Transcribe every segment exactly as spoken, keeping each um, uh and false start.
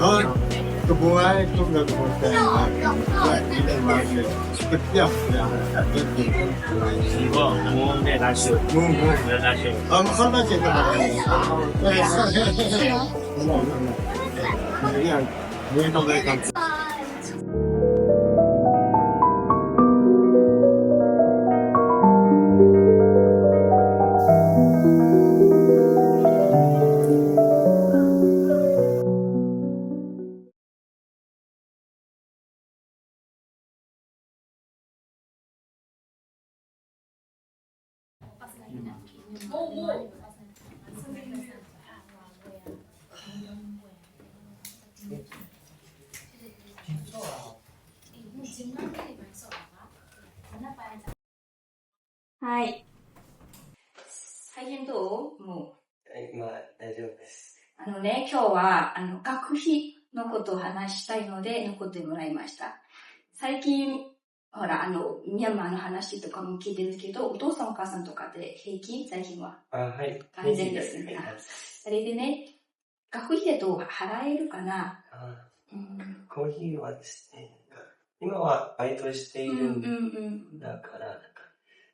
Oi, kabu ai, kum na kabu ai, kum na kabu ai, kum na kabu ai, Hi. 最近どう？もう。はい、まあ、大丈夫です。あのね、今日は、あの、学費のことを話したいので、残ってもらいました。最近、ほら、あの、ミャンマーの話とかも聞いてるけど、お父さんお母さんとかって平気？最近は。あ、はい。安全ですね。平気です。あ、それでね、学費だと、ほら、払えるかな？あ、うん。学費はですね、なんか、今はバイトしているんだから、うんうんうん。なんか、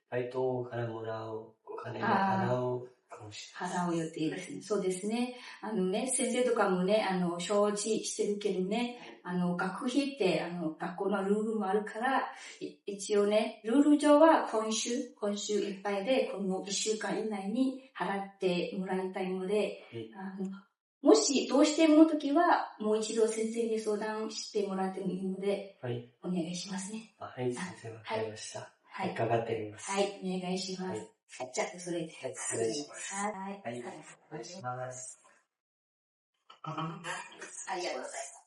バイトからもらうお金であー。払うかもしれない。 払う予定ですね。そうですね。あのね、先生とかもね、あの、承知してるけどね、あの、学費って、あの、学校のルールもあるから、い-、一応ね、ルール上は今週、今週いっぱいで、この一週間以内に 払ってもらいたいので、はい。 あの、もしどうしてもの時は、もう一度先生に相談してもらってもいいので、はい。お願いしますね。あ、はい、先生、わかりました。はい。はい。 頑張ってみます。はい、お願いします。はい。はい、じゃあ、それで。はい、失礼します。はい。はい、失礼します。ありがとうございます。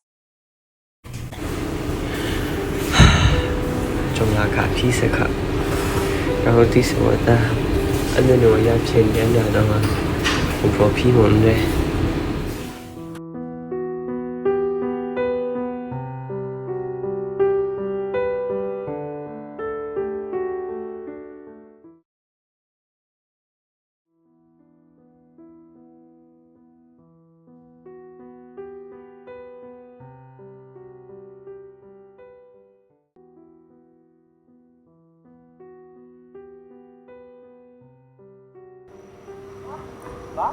Chyawm la hka hpyi sai hka, rau di sai wa ta, anhte wa ya hpyen yan ya taw nga, hpaw hpyi mu n re. 当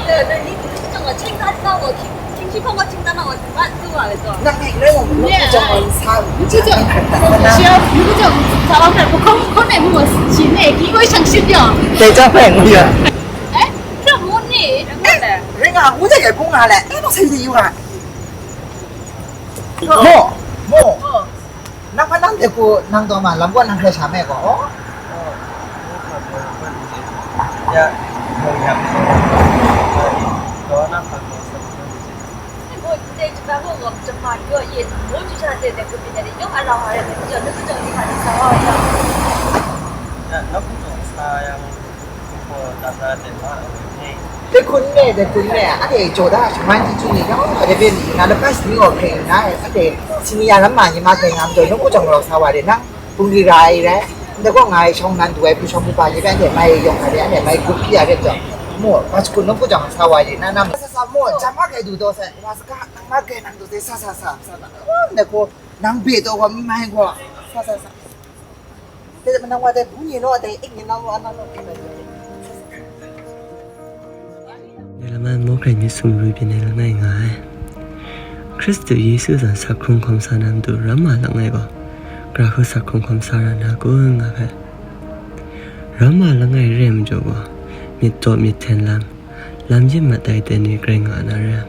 然了，那你这种的，请他知道我听，听去碰过，请他让我怎么办？是我来做。那你那我们不讲我们仨，你这种，需要，你这种，找老板不空，空难跟我洗内，给我想洗掉。 Dai chyam hpe n-yu ai. 哎，这不你，哎，人家我这也公拿来，哎，我才得有啊。Mo, mo. Nang hpa nang de ku nang taw ma, lam kaw nang hkrai sha me gaw. Ya, mo ya. Taw nang hpa taw sa. 哎，我在这边，我我这嘛，我也，我就想在这个边的，有俺老二的，就那个叫你看你啥玩意儿。Ya, nang hpa taw sa yang. Dai hkun ne, dai hkun ne, a de jaw da, shaman ji ji ni, yawng a de byin ni, na lapas ni gaw hkring na, a de sini ya lam ma ni ma hkring nga majaw, nawku jawng rau sa wa de, nang bungli ra ai rai, ndai gaw nga ai shawng nan du ai hpu shawng hpu ba ni bai, anhte mai yawng a de, anhte mai grup hpyi a de majaw, mu, ba shakut nawku jawng sa wa de, na, na, sa, sa, mu, jam ma kai du daw sai, wa saka, nang ma kai nang du sai, sa, sa, sa, sa, sa, ndai gaw, nang be daw gaw, mi mai gaw, sa, sa, sa. Dai mahtang wa dai, bungli naw dai, ik ni naw wa naw naw. Dai lam a, mawhkrai myit sumru byin ai langai nga ai. Hkristu Yesu zawn sak hkrung hkawm sa na matu ramma langai gaw, gara hku sak hkrung hkawm sa ra na kun nga hpe. Ramma langai re ai majaw gaw, myit taw myit hten lam, lam yin mat ai dai ni grai nga na re ai.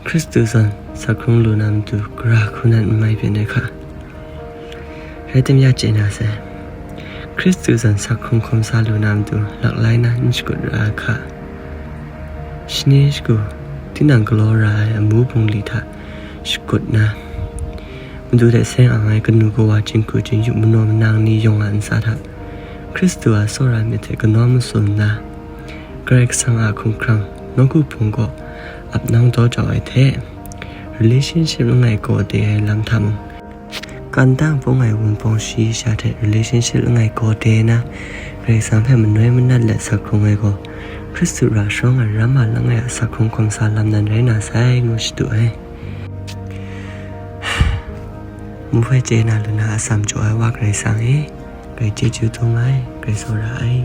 Hkristu zawn sak hkrung lu na matu gara hku nan n mai byin ai hka. Rai tim ya chye na sai, Hkristu zawn sak hkrung hkawm sa lu na matu laklai na n shakut ra ai hka. Shani shagu, tinang galaw ra ai amu bungli hta shakut na, madu hte seng ang ai kanu kawa, jinghku jin-yu, manaw manang ni yawng a ntsa hta, Hkristu a tsawra myit hte kanawn masu nna, Karai Kasang a hkumhkrang nawku hpung kaw ap nang daw jau ai hte, relationship langai kaw de ai lam hta mung, kantang bung ai wunpawng shayi sha hte relationship langai kaw de na, Karai Kasang hpe manoi manat let sak hkrung ai gaw, Hkristu ra sharawng ai ramma langai a sak hkrung hkawm sa lam nan rai na sai, ngu shadu ai. Mung hpe chye na lu na atsam jaw ai Wa Karai Kasang e, Karai chyeju dum ai, Karai tsawra ai.